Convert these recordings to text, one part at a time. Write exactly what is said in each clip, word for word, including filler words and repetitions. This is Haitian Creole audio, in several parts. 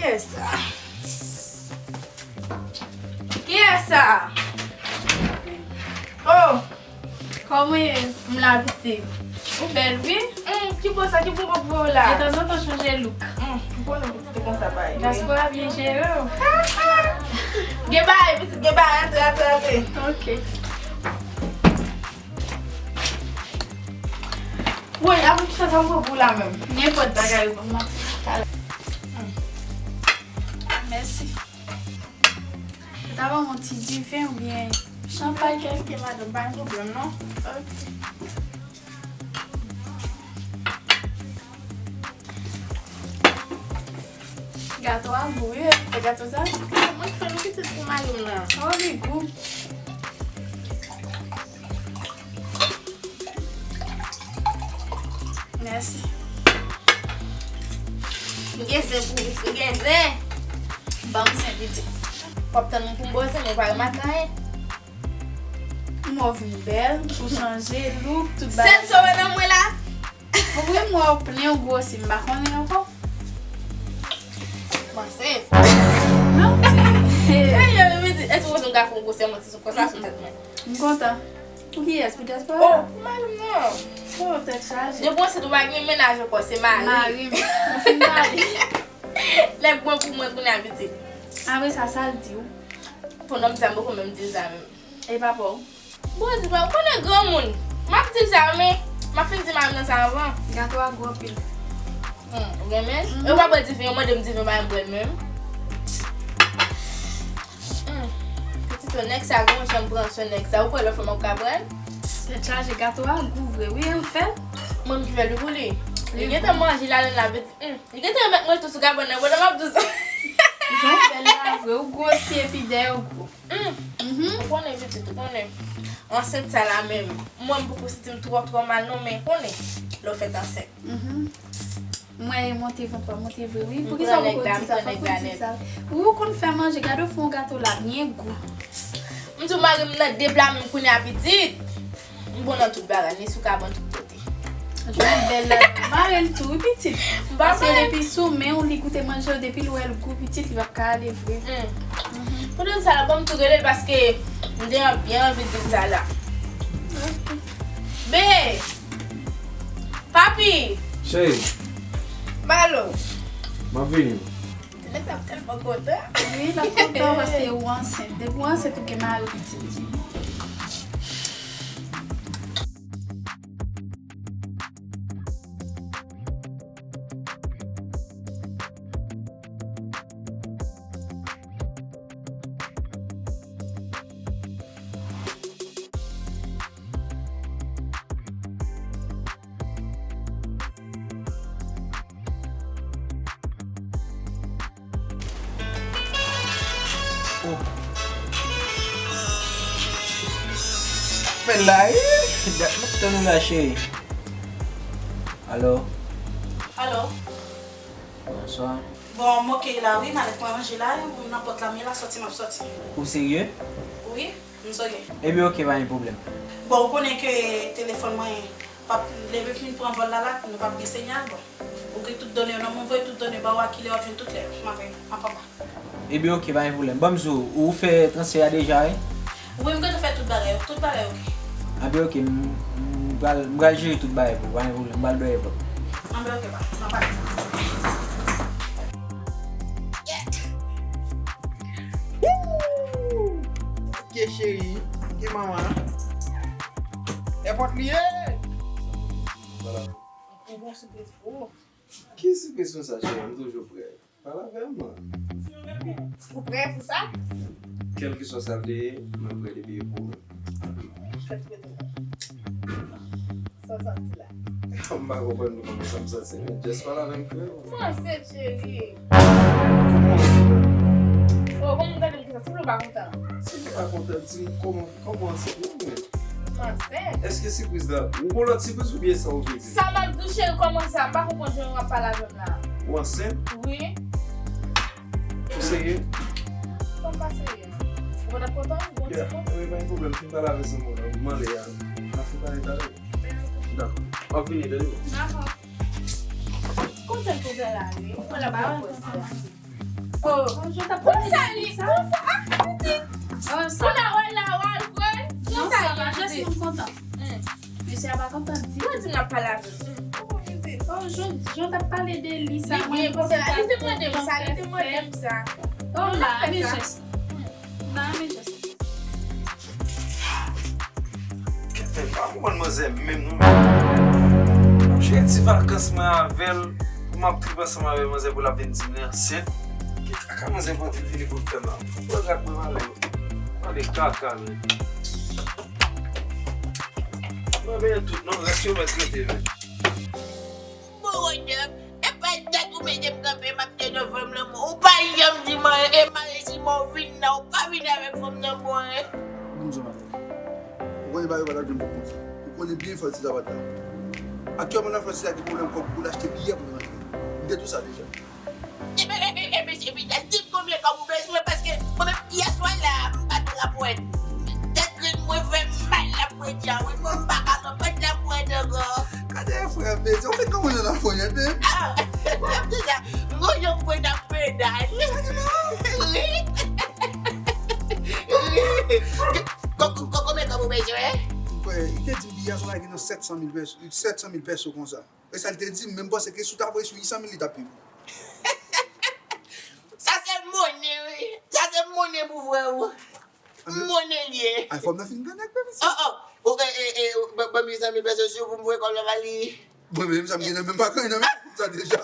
Kiyès sa? Kiyès sa? Oh! Kòman w ye? M la, pitit. Ou bèl, wi. Hum, ki bò sa? Ki bò w ap voye w la? Detanzantan chanje look. Hum, m konnen pitit ou konsa bay. Dyaspora byen jere w. Gen bagay, pitit, gen bagay. Antre, antre, antre. Ok. Woy, apre tout sa, sa m pran pou w la menm? Nenpòt bagay ou ban m, m ap fè. Mèsi. Ou ta ban m yon ti diven oubyen chanpay kèlke, madanm, pa gen pwoblèm, non. Ok. Gato a gou, wi. Se gato sa? Mwen fè l pitit pou mari m nan. Oh, li gou. Mèsi. M gen zen pou, m gen zen. Ban m zen pitit. W ap tann mwen pou m ba w zen, mwen pa remake anyen. M wè w vin bèl, ou chanje look, tout bagay. Sèl sa w wè nan mwen la? Wi, m wè w plen, ou gwosi, m pa konnen ankò. Manti. Manti. Èske w panse m ka fè w gwosè manti sou konsa sou tèt mwen? M kontan. Pou kiyès? Pou dyaspora? Oh, pou mari m nan. Oh, tèt chaje. Depi w ansent ou pa gen mennaj ankò, se mari. Mari m. Nou fin pale. Nèg bon pou mwen kounye a pitit. Apre sa, sa l di w? Pou nonm sa, m poko menm di l sa menm. E pa pa w? Bon, di pa, ou konnen granmoun. M ap di l sa, men m ap fin di mari m nan sa anvan. Gato a gou anpil. Hmm, ou renmen l? Mhm. E ou pa bwè diven, ou mande m diven, pa m bwè l menm. Hmm. Pitit, nèg sa gon jan m pran swen nèg sa. Ou kwè lòt fwa m ap ka pran l? Tèt chaje, gato a gou vre, wi, an fè. Mwen m ki fè li pou li. Li gentan manje ladann la, pitit. Hmm. Li gentan remèt mwen tou sou kabann nan, pandan m ap di w sa. Jan w bèl la vre, ou gwosi epi dèyè w gwo. Hmm. Mhm. Ou konnen pitit, ou konnen. Ansent sa la menm. Mwen m poko santi m twò, twò mal non, men konnen lè w fèk ansent. Mhm. Mwen e monte vant pa monte vre, wi. Poukisa ou poko di sa? Fòk ou di sa. Ou konn fè manje, gade w fè yon gato la, byen gou. M di w mari m nan de pla menm kounye a pitit. M bon nan tout bagay, ni sou kabann tout kote. Jwenn bèl la. Mare l tou, wi, pitit. Paske depi sou men w, li goute manje w, depi l wè l gou pitit, li p ap ka ale vre. Hmm. Mhm. Pou di sa la, ban m tou rele l paske m te byen anvi di l sa la. Ok. Bebe! Papi! Cheri! Balo! M ap vini. Nèg sa ap tèlman kontan. Wi, l ap kontan paske ou ansent. Depi ou ansent, ou gen mari pitit. Oh. Fè la, wi. Dat m ap tann ou la, cheri. Alo? Alo? Bonswa. Bon, m oke la, wi, malèt mwen ranje la, m nan pòt la, m ye la, sòti, m ap sòti. Ou serye? Wi. M sòti. Ebyen, oke, pa gen pwoblèm. Bon, ou konnen ke telefòn mwen p ap leve fin pran vòl la, la, nou p ap gen siyal, bon. Ou gen tout done yo nan men w, m voye tout done ba ou a, kilè w ap jwenn tout lè, m ap, m ap anba. Ebyen, oke, pa gen pwoblèm. Ban m di w, ou fè transfè a deja, wi? Wi, m gentan fè tout bagay yo, tout bagay oke. Anben, oke, m, m pral, m pral jere tout bagay pou ou, pa gen pwoblèm, m pral dòyè pou ou. Anben, oke, pa, m ap pati. Woo! Ok, cheri. Ok, manman. Èpòt li ye. Voilà. Ou bon sipriz pou ou. Ki sipriz konsa, cheri? M toujou prè. Pale avè m. Ou prè pou sa? Kèlkeswa sa l te ye, mwen prè depi e pou ou. Kèt rete. Sa w santi la? M pa konprann nou kòman sa m santi, men just pale avè m klè. Kòman se, cheri? Kòman se? Oh, kòman w gade m konsa? Sanble w pa kontan. Si m pa kontan, di m kòman, kòman w ansent? Non, men. M ansent. Èske sipriz la, ou gon lòt sipriz oubyen sa w vle di? Sa m ap di w, cheri, kòman sa? M pa konprann jan w ap pale avè m la. Ou ansent? Wi. Ou serye? Kòman pa serye? Ou pa t ap kontan? Ou kontan? Yeah, wi, pa gen pwoblèm. Fin pale avè zanmi w la. M ale a. N a fin pale talè. Dakò. M ap vini, tande. Dakò. Kontan pou bèl la, wi. Ou pa la ba konsa. Oh, Bonjou, t ap pale de li sa. Konsa, ah, pitit. Oh, sa. Ou la wè la, w al kwè. Non, sa va, Jès, m kontan. Hmm. Mesye a pa kontan di. Mwen di n ap pale avè l. Oh, Jan, Jan t ap pale de li sa. Li byen konsa. Li te mande m sa, li te mande m sa. Oh, m pa renmen Jès. M pa renmen Jès. Kèt, m pa konprann manzè menm non. M ap jere ti vakans mwen avè l, pou m ap trip ansanm avè manzè pou l ap vin di m li ansent. Ki kaka manzè pote vini pou l fè m la? Pran rad mwen m ale. Pale kaka menm. Mwen benyen tout non, rès yo mèt rete menm. Bon, Rodolphe, e pa dat ou mete m kanpe, m ap tande fanm nan mwen. Ou pa janm di mwen, e mare si mwen ou vin nan, ou pa vin avèk fanm nan mwen. Ban m di w yon bagay. Ou konnen bagay yo pa t ap janm fèt konsa. Ou konnen byen fè ti zabat la. Aktyèlman nan Frans se sa ki pwoblèm kòb pou l achte biyè pou l rantre. M te di w sa deja. Epi, epi, epi, epi, di m konbyen kòb ou bezwen, paske mwen menm, yè swa la, m pa t nan lapwèt. Tèt grenn mwen fè m mal lapwèt ya, wi, mwen m pa ka nan pèt lapwèt ankò. Gade frè m, mesye, ou fè kòman nan lapwèt, men? Ah, m deja, m gon jan m pran nan pedal. Wi. Wi. Ko-, ko-, ko-, konbyen kòb ou bezwen? Mwen kwè, li te di m biyè swa la gen nan sèt san mil pèso, sèt san mil pèso konsa. E sa l te di m, men m panse ke si w ta voye sou uit san mil, li t ap pi bon. Sa se monnen, wi. Sa se monnen pou frè w. Monnen l ye. Ay, fò m nan fin grann ak pèp isi. Oh, oh. Ou, e, e, e, ban, ban m uit san mil pèso sou pou m voye kòb la ba li. Mwen menm, sa m gen nan men m pa gen nan men m sa deja.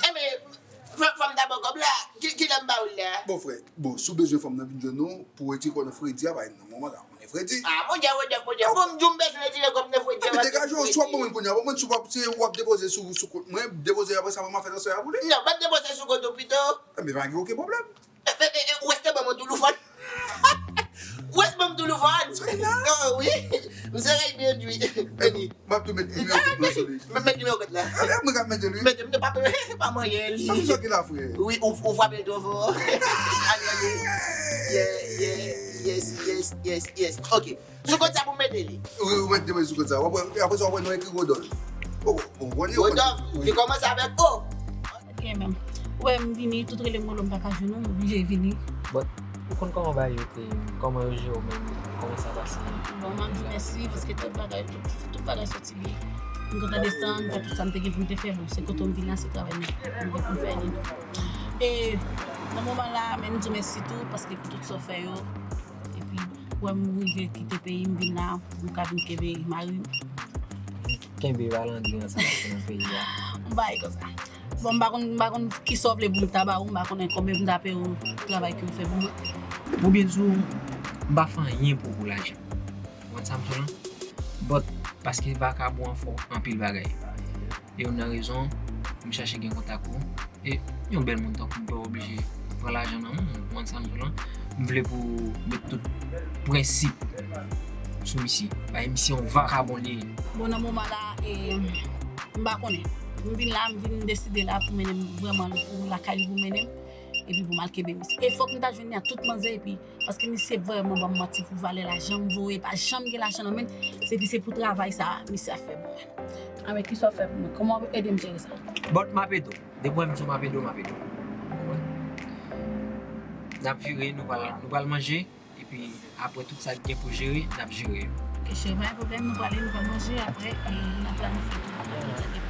Enben, fò, fò m ta ba w kòb la. Ki, kilè m ba w l la? Bon, frè, bon, si w bezwen fanm nan vin jwenn ou, pou w retire kò w nan fredi a, pa gen nan moman la. Fredi. Ah, mon Dieu, mon Dieu, mon Dieu. Bon, m di w m bezwen retire kòb nan fredi a. Epi degaje w, si w ap ban mwen kounye a, ban mwen si w ap, si w ap depoze sou, sou kont mwen, depoze apre sa, ban m fè transfè a pou li. Non, ban m depoze sou kont ou pito. Enben, pa gen okenn pwoblèm. E, e, e, e, ou rete ban mwen touloufòn. Ou rete ban m touloufòn. Sa ki la? Oh, wi. M sere l byen dwi. Epi, m ap tou met nimewo kont mwen sou li. Mwen met nimewo kont la. Ale, mwen k ap mete li. Mete, m te pa, pa manyen li. Sa m sòti la, frè. Wi, ou, ou frape l twò fò. Ale, ale. Yeah, yeah, yes, yes, yes, yes. Ok. Sou kont sa pou m mete li. Wi, ou mete demen sou kont sa. W ap wè, apre sa, w ap wè nou ekri Rodolphe. O, o, w ap wè Rodolphe. Rodolphe, wi. Li kòmanse avèk O. Ok, menm. Ou wè, m vini, tout rele m, rele m, m pa ka jwenn ou, m oblije vini. But, ou konn kòman bagay yo te, kòman yo jere w menm, kòman sa pase? Bon, m ap di mèsi, paske tout bagay, tout, tout bagay soti byen. M kontan desann, m fè tout sa m te gen pou m te fè, bon, se kote m vin la, se travay m, m gen pou m fè li. E, nan moman la, men m di mèsi tou, paske pou tout sa w fè yo, epi, wè m rive kite peyi m, vin la, pou m ka vin kenbe mari m. Kenbe balandri ansanm nan peyi a. M bay konsa. Bon, m pa konn, m pa konn kisa w vle pou m ta ba ou, m pa konnen konbyen pou m ta peye w travay ke w fè pou mwen. Pou byen di w, m pa fè anyen pou, pou lajan. Ou konn sa m di w lan? But, paske vakabon an fè w anpil bagay. E youn nan rezon, m chache gen kontak ou. E yon bèl moun tankou m pa oblije pran lajan nan men w, ou konn sa m di w lan. M vle pou w met tout prensip sou misye. Paske misye yon vakabon li ye. Bon, nan moman la, e, m pa konnen. M vin la, m vin deside la pou mennen m vrèman pou lakay li pou mennen m. Epi pou m al kenbe misye. E fòk m ta jwenn li ak tout manzè, epi, paske misye vrèman ban m manti pou valè lajan m voye, pa janm gen lajan nan men l. Se, epi se pou travay sa, misye ap fè pou mwen. Anben, kisa w ap fè pou mwen? Kòman w ap ede m jere sa? But m ap ede w. Depi w wè m di w m ap ede w, m ap ede w. Konprann? N ap vire, nou pral, nou pral manje, epi apre tout sa k gen pou jere, n ap jere yo. Ok, cheri, pa gen pwoblèm, nou prale, nou pral manje, apre, e, n ap planifye tout.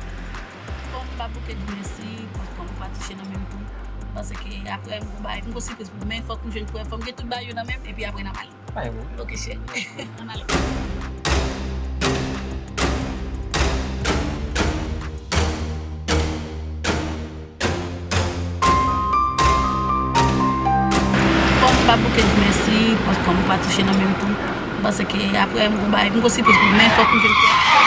Bon, m pa bouke di mèsi, paske nou pa touche nan menm kou. M panse ke apre, m gon bay, m gon sipriz pou ou, men fòk m jwenn prèv, fòk m gen tout bay yo nan men m, epi apre n ap ale. Pa gen pwoblèm. Ok, cheri. Ann ale. Bon, m pa bouke di mèsi, paske nou pa touche nan menm kou. M panse ke apre, m gon bay, m gon sipriz pou ou, men fòk m jwenn prèv.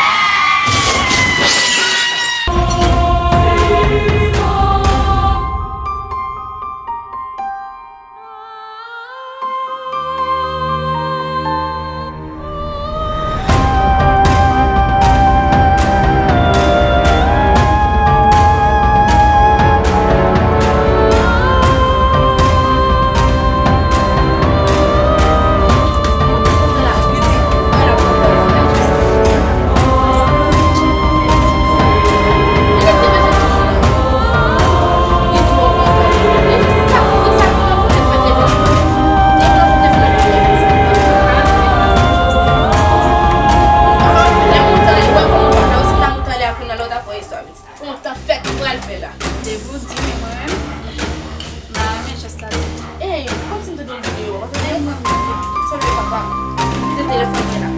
Kite telefòn mwen la.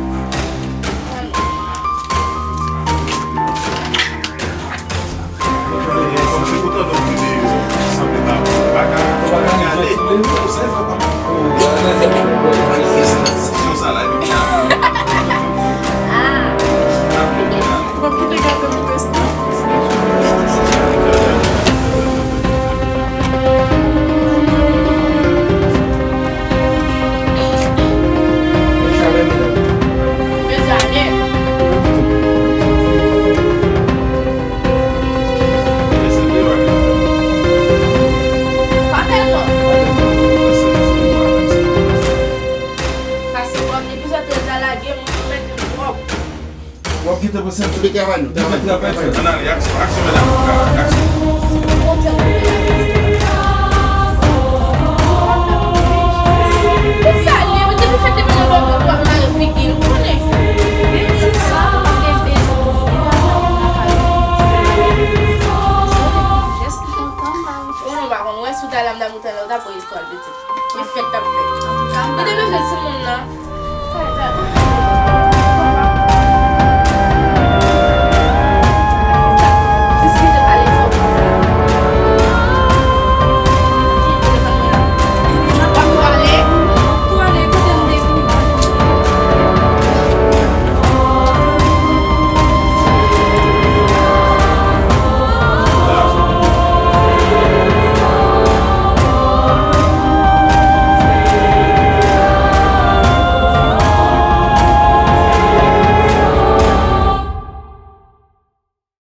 Kòm se pou tande w ki te sanble nan bagay, bagay ale. Manifestasyon sa la, li. Ah. W ap kite gade m reste. Pase kòm li plis antre sa lage, mwen mete l twòp. W ap kite pou sèt. Li travay nou, travay nou. Ann ale, aksyon, aksyon, medam. Aksyon.